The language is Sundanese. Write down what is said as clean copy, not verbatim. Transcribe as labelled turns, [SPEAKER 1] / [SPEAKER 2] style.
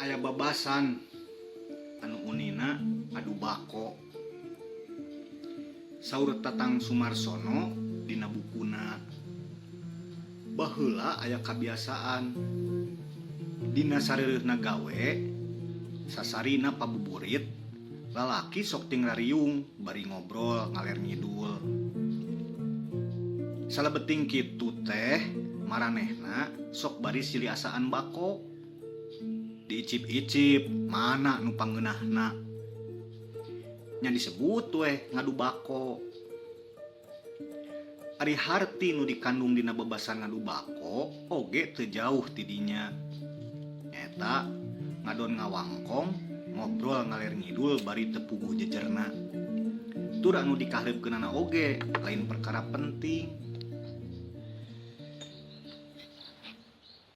[SPEAKER 1] Aya babasan anu unina adu bako. Saur Tatang Sumarsono dina bukuna, baheula aya kabiasaan dina sareureuhna gawe sasarina pabuburit lalaki sok ting rariung bari ngobrol ngaler ngidul. Salebeting kitu teh maranehna sok bari silih asaan bako. Diicip-icip mana nu pangeunahna. Nya disebut weh ngadu bako. Ari harti nu dikandung dina bebasan ngadu bako oge teu jauh ti dinya. Nyaeta ngadon ngawangkong ngobrol ngaler ngidul bari teu puguh jejerna. Tur anu dikahreupkeunana oge lain perkara penting.